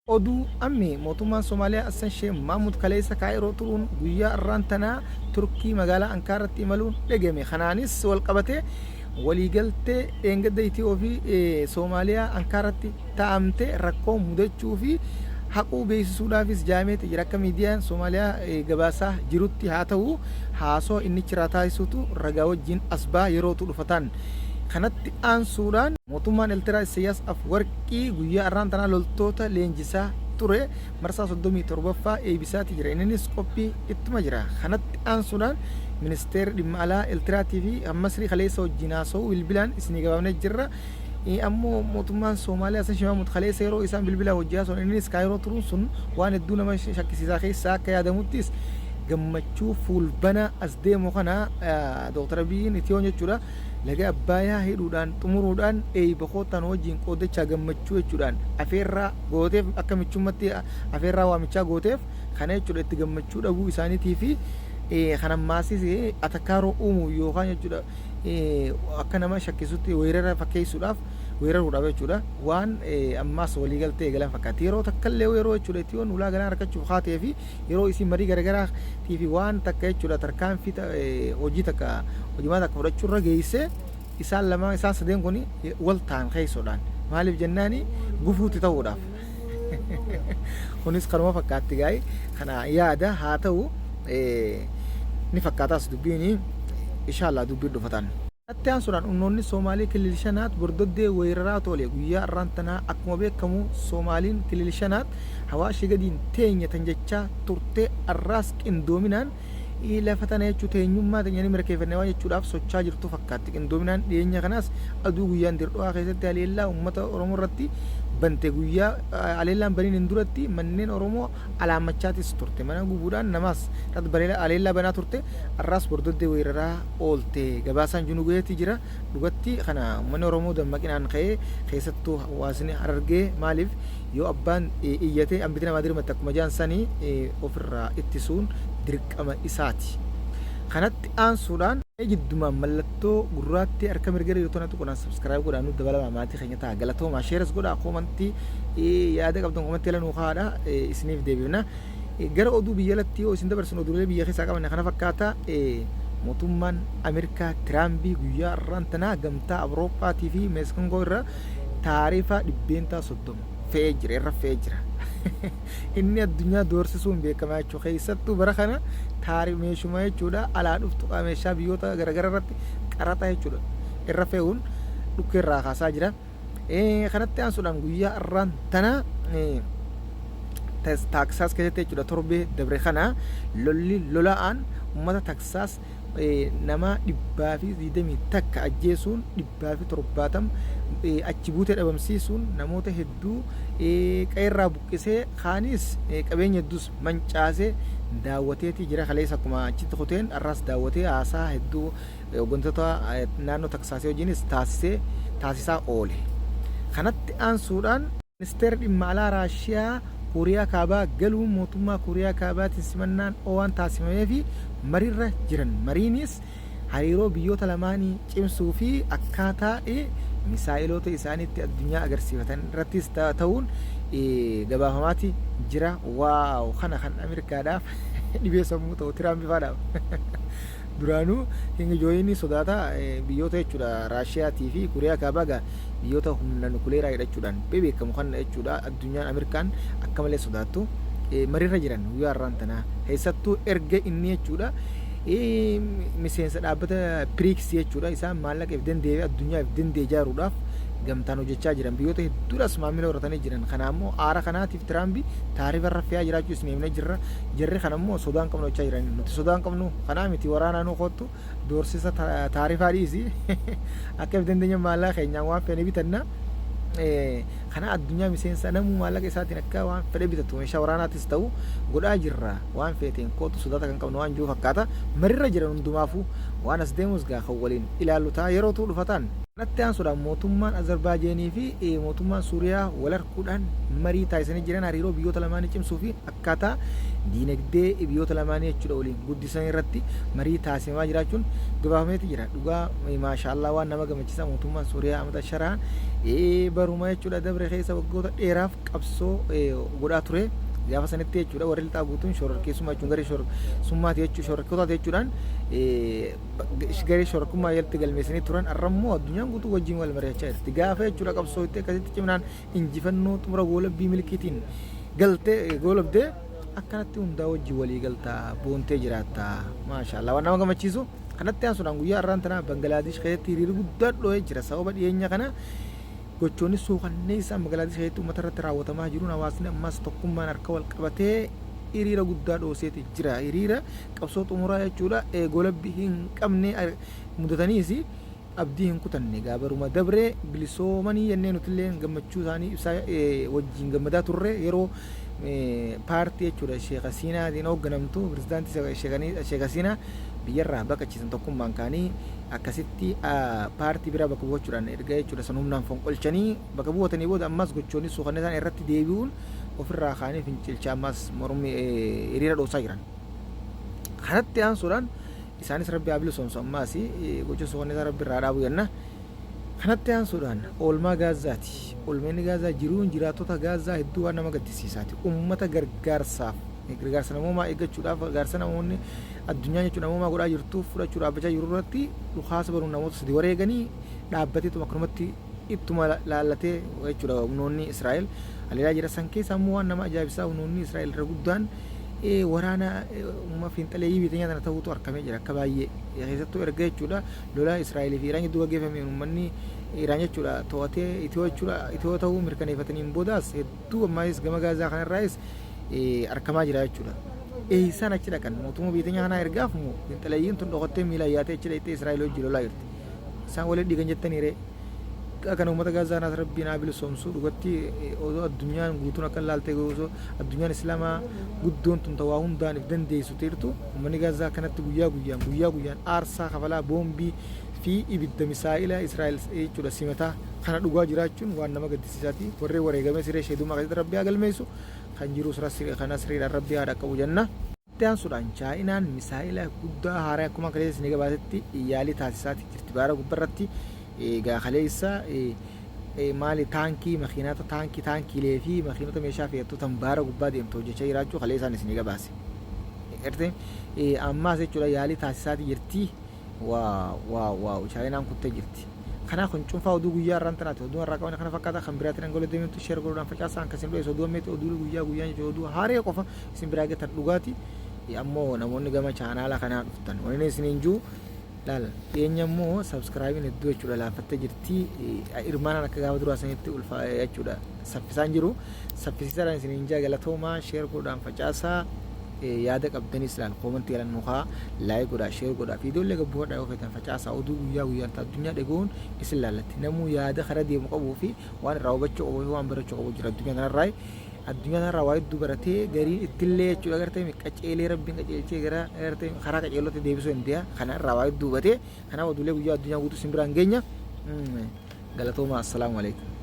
Oduu Ammee Mootummaan Somaaliyaa Hassan Sheeh Mahmud kaleessa Kaayiroo turuun guyyaa arraan tanaa Turkii magaalaa Ankaaratti imaluun dhegame. Kanaanis walqabatee waliigaltee dheengadda Itiyoo fi Soomaaliyaa Ankaaratti taa'amte rakkoo mudachuu fi haquu beeksisuudhaafis jaameeti jira. Akka miidiyaan Soomaaliyaa gabaasaa jirutti haa ta'u haasoo inni achirraa taasisutu ragaa wajjin as baha yerootu dhufataan. Kanatti aansuudhaan mootummaan Eltiraa Isayyaas Afwarqii guyyaa arraan tanaa loltoota leenjisaa ture marsaa 37ffaa eeybisaati jira. Inninis qophii ittuma jira. Kanatti aansuudhaan ministeerri dhimma alaa Eltiraatii fi kan Masrii kaleessa wajjiin haasawuu bilbilaan isinii gabaafnee jirra. Ammoo mootummaan Soomaaliyaa Hasan Sheeh Mahmud kaleessa yeroo isaan bilbilaan wajji haasawan inninis Kaayiroo turuun sun waan hedduu nama shakkisiisaa keessaa akka yaadamuttis gammachuu fuulbana as deemu kana Dr. Abiyyiin Itiyoon jechuudha Laga Abbaayaa hidhuudhaan xumuruudhaan eeyba koottaa nu wajjiin qooddachaa gammachuu jechuudhaan afeerraa gooteef akka michummatti afeerraa waamichaa gooteef kana jechuudha itti gammachuu dhabuu isaaniitii fi kan ammaasis atakaaroo uumuuf yookaan jechuudha akka nama shakkisutti weerara fakkeessuudhaaf weeraruudhaaf jechuudha waan ammaas waliigaltee eegalan fakkaatti yeroo takkallee yeroo jechuudha Itiyoon ulaa galaana argachuuf kaatee fi yeroo isin marii garagaraa fi waan takka jechuudha tarkaanfii hojii takka hojimaa takka fudhachuu irra geesse isaan lamaan isaan sadeen kun wal ta'an keessoodhaan maaliif jennaani gufuutti ta'uudhaaf kunis kanuma fakkaatti gaa'ii kana yaada haa ta'u ni fakkaataas dubbiin inshallah dubbiin dhufatan. Kanatti aansuudhaan humnoonni Soomaalii Kilil Shanaat bordoddee weeraraa toole guyyaa arraan tanaa akkuma beekamu Soomaaliin Kilil Shanaat Hawaashii gadiin teenya tan jechaa turte arraas qindoominaan lafa tana jechuu teenyummaa teenya ni mirkaneeffanne waan jechuudhaaf sochaa jirtu fakkaatti qindoominaan dhiyeenya kanaas aduu guyyaan Dirdhowaa keessatti haleellaa uummata Oromoo irratti bante guyyaa haleellaan baniin hin duratti manneen Oromoo alaammachaatis turte mana gubuudhaan namaas irratti haleellaa banaa turte arraas bordoddee weeraraa oolte gabaasaan jiru gaheetii jira. Dhugatti kana uummanni Oromoo dammaqinaan ka'ee keessattuu hawaasni Harargee maaliif yoo abbaan iyyate hambiti namaa dirmatte akkuma jaan sanii ofirraa ittisuun dirqama isaati. Kanatti aansuudhaan jiddumaan mallattoo gurraattii harka mirga irra jirtu tana tuquudhaan subscribe godhaa nu dabalamaa maatii keenya ta'a galatoomaa shares godhaa koomantii yaada qabdan koomantii jala nuu kaa'aadha isiniif deebifna. Gara oduu biyya alatti yoo isin dabarsinu oduulee biyya keessaa qabanne kana fakkaata. Mootummaan Ameerikaa Tiraambii guyyaa har'aan tanaa gamtaa Awurooppaatii fi Meeskongoo irra taarifa 30% fe'ee jira irra fe'ee jira. Inni addunyaa doorsisuun beekamaa jechuudha. Keessattuu bara kana taari meeshuma jechuudha alaa dhuftu meeshaa biyyoota garaagaraa irratti qaraxa jechuudha irra fe'uun dhukkee irraa kaasaa jira. Kanatti aansuudhaan guyyaa har'aan tana Taaksaas keessatti jechuudha torbee dabre kana lolli lola'aan uummata Taaksaas nama 121 ajjeesuun 170 achi buutee dhabamsiisuun namoota hedduu qe'eerraa buqqisee kaanis qabeenya hedduus mancaasee daawwateetii jira kaleessa akkuma achitti kuteen har'as daawwatee haasaa hedduu Hooggantoota naannoo Taksaasii wajjinis taasisee taasisaa oole. Kanatti aansuudhaan. Ministeerri Dhimma Alaa Raashiyaa Kooriyaa Kaabaa galuun mootummaa Kooriyaa Kaabaatiin simannaan oo'aan taasifameefii mariirra jiran. Mariinis hariiroo biyyoota lamaanii cimsuu fi akkaataa misaa'iloota isaaniitti addunyaa agarsiifatan irrattis ta'uun gabaafamaati jira. Waaw kana kan Ameerikaadhaaf dhibee sammuu ta'u Tiraamp faadhaaf. Duraanuu King Jooyin sodaata biyyoota jechuudha Raashiyaatii fi Kooriyaa Kaabaa gaa biyyoota humna nukuleeraa hidhachuudhaan beekamu kan jechuudha addunyaan Ameerikaan akka malee sodaattu mariirra jiran guyyaa har'aan tanaa keessattuu erga inni jechuudha miseensa dhaabbata Piriiks jechuudha isaan maallaqa if danda'ee fi addunyaa if danda'e ijaaruudhaaf gamtaan hojjechaa jiran biyyoota hedduudhaas maamila horatanii jiran kana ammoo aara kanaatiif Tiraampi taarifa irra fe'aa jiraachuu isin himnee jirra jarri kana immoo sodaa hin qabnu jechaa jiran nuti sodaa hin qabnu kanaa miti waraanaa nu koottu doorsisa taarifaa dhiisi akka if dandeenya maallaqa keenyaan waan feene bitanna kana addunyaa miseensa namuu maallaqa isaatiin akka waan fedhe bitatu meeshaa waraanaatis ta'u godhaa jirra waan feeteen kootu sodaata kan qabnu waan jiru fakkaata marirra jiran hundumaafuu waan as deemus gaa kan waliin ilaallu ta'a yerootu dhufataan. Kanatti aansuudhaan mootummaan Azerbaajeenii fi mootummaan Suuriyaa wal arguudhaan marii taasisanii jiran hariiroo biyyoota lamaanii cimsuu fi akkaataa diinagdee biyyoota lamaanii jechuudha waliin guddisan irratti marii taasifamaa jiraachuun gabaafameeti jira. Dhugaa maashaallah waan nama gammachiisaa mootummaan Suuriyaa Ahmad Asharaan Baruma jechuudha dabre keessa waggoota dheeraaf qabsoo godhaa ture. Gaafa sanitti jechuudha warri lixaa guutuun shororkeessummaa jechuun garee shororkeessummaati jechuun shororkeessotaati jechuudhaan garee shororkummaa jalatti galmeessanii turan. Har'a immoo addunyaan guutuu wajjin wal mari'achaa jirti. Gaafa jechuudha qabsoo itti akkasitti cimnaan injifannoo xumura goolabbii milkiitiin galtee goolabdee akkanatti hundaa wajjin walii galtaa boontee jiraatta. Maashaallah, waan nama gammachiisu. Kanatti aansuudhaan guyyaa har'aan tanaa Bangalaadish keessatti hiriirri guddaan dho'ee jira. Sababa dhiyeenya kana gochoonni suukanneessaan Bangalaadish keessatti uummata irratti raawwatamaa jiruun hawaasni ammas tokkummaan harka wal qabatee hiriira guddaa dhooseeti jira. Hiriira qabsoo xumuraa jechuudha goolabbii hin qabne mudataniis abdii hin kutanne. Egaa baruma dabree bilisoomanii jennee nutillee gammachuu isaanii ibsaa wajjin gammadaa turre, yeroo paartii jechuudha Sheek Hasiinaatiin hoogganamtu, pirezidaantii Sheek Hasiinaa biyyarraa baqachiisan, tokkummaan ka'anii akkasitti paartii biraa bakka bu'achuudhaan erga jechuudha san humnaan fonqolchanii bakka bu'atanii booda, ammas gochoonni suukanne isaan irratti deebi'uun ofirraa ka'anii fincilcha ammas mormi hiriira dhoosaa jiran. Kanatti aansuudhaan isaanis Rabbi haa bilisoomsu, ammaas gocha suukanne isaa Rabbi irraa dhaabu jenna. Kanatti aansuudhaan oolmaa Gaazaati. Oolmeenni Gaazaa, jiruun jiraattota Gaazaa hedduu waan nama gaddisiisaati. Uummata gargaarsaaf, gargaarsa namoomaa eeggachuudhaaf, gargaarsa namoonni addunyaan jechuun namoomaa godhaa jirtuuf fudhachuu dhaabbachaa jiru irratti dhukaasa banuun namoota sadi wareeganii, dhaabbateetuma akkanumatti ittuma laallatee jechuudha humnoonni Israa'el haleelaa jira. San keessa ammoo waan nama ajaa'ibsaa humnoonni Israa'el irra guddaan waraana uumama fiinxaleeyyii biyya tana ta'uutu argamee jira akka baay'ee. Keessattuu erga jechuudha lola Israa'elii fi Iraan gidduu gaggeeffameen uummanni Iraan jechuudha to'atee Itiyoo jechuudha Itiyoo ta'uu mirkaneeffataniin boodaas hedduu ammaayis gama Gaazaa kanarraayis argamaa jira jechuudha. Eessaan achi dhaqan? Mootummaa biyya teenya kanaa ergaaf moo fiinxaleeyyiin tun dhokattee miila yaatee achi dhaqxee Israa'el wajjin lolaa jirti? Isaan waliin dhiigan jettanii ree? Kan uummata Gaazaa kanaas Rabbiin haa bilisoomsu. Dhugatti osoo addunyaan guutuun akka laaltee, osoo addunyaan Islaamaa guddoon tun waa hundaan if dandeessu teertu, uummanni Gaazaa akkanatti guyyaa guyyaan guyyaa guyyaan aarsaa kafalaa, boombii fi ibidda misaa'ila Israa'el jechuudha simataa kana dhugaa jiraachuun waan nama gaddisiisaati. Warreen wareegamee siree sheedummaa keessatti Rabbi haa galmeessu, kan jirus kana sireedhaan Rabbi haa dhaqqabu jenna. Itti aansuudhaan Chaayinaan misaa'ila guddaa haaraa akkuma kaleessa isin gabaasetti yaalii taasisaati jirti. Baara gubbarratti egaa kaleessa maali taankii makiinota taankii taankiilee fi makiinota meeshaa fe'attoota baara gubbaa deemtu hojjechaa jiraachuu kaleessaan isin gabaase. Ertee ammaas jechuudha yaalii taasisaati jirti. Waaw waaw waaw, Chaayinaan kuttee jirti. Kanaaf kun cuunfaa oduu guyyaa har'aan tanaati. Oduu har'aa qaban kana fakkaata. Kan biraatiin hanga deemtu share godhuudhaan facaasaa. Akkasiin dhufe oduu ammeetti oduu guyyaa guyyaan jechuudha oduu haaree qofa isin biraa gatan dhugaati. Ammoo namoonni gama chaanaala kanaa dhuftan wanni isiniin jiru laal, dhiyeenya immoo subscribe iin hedduu jechuudha laaffattee jirti. Hirmaanaan akka gaafa duraa sanitti ulfaa jechuudha saffisaan jiru. Saffisiisaadhaan isiniin jaa, galatoomaa. Share godhuudhaan facaasaa. Yaada qabdanis laal comment ii galan nukaa, like godhaa, share godhaa, viidiyoolee gabbuufadhaa, yoo feetan facaasaa. Oduu guyyaa guyyaan ta'a addunyaa dhagoon isin laallatti. Namuu yaada kara deemu qabuu fi waan irraa hubachuu qabuu fi waan barachuu qabu jira addunyaa kanarraa. Addunyaa kanarraa waa hedduu baratee gariin ittillee jechuudha gartee qaceelee Rabbiin qaceelchee gara gartee karaa qaceelootti deebisuu danda'a. Kana irraa waa hedduu hubatee, kanaaf oduulee guyyaa addunyaa guutuu isin biraan geenya. Galatooma, assalaamu alaikum.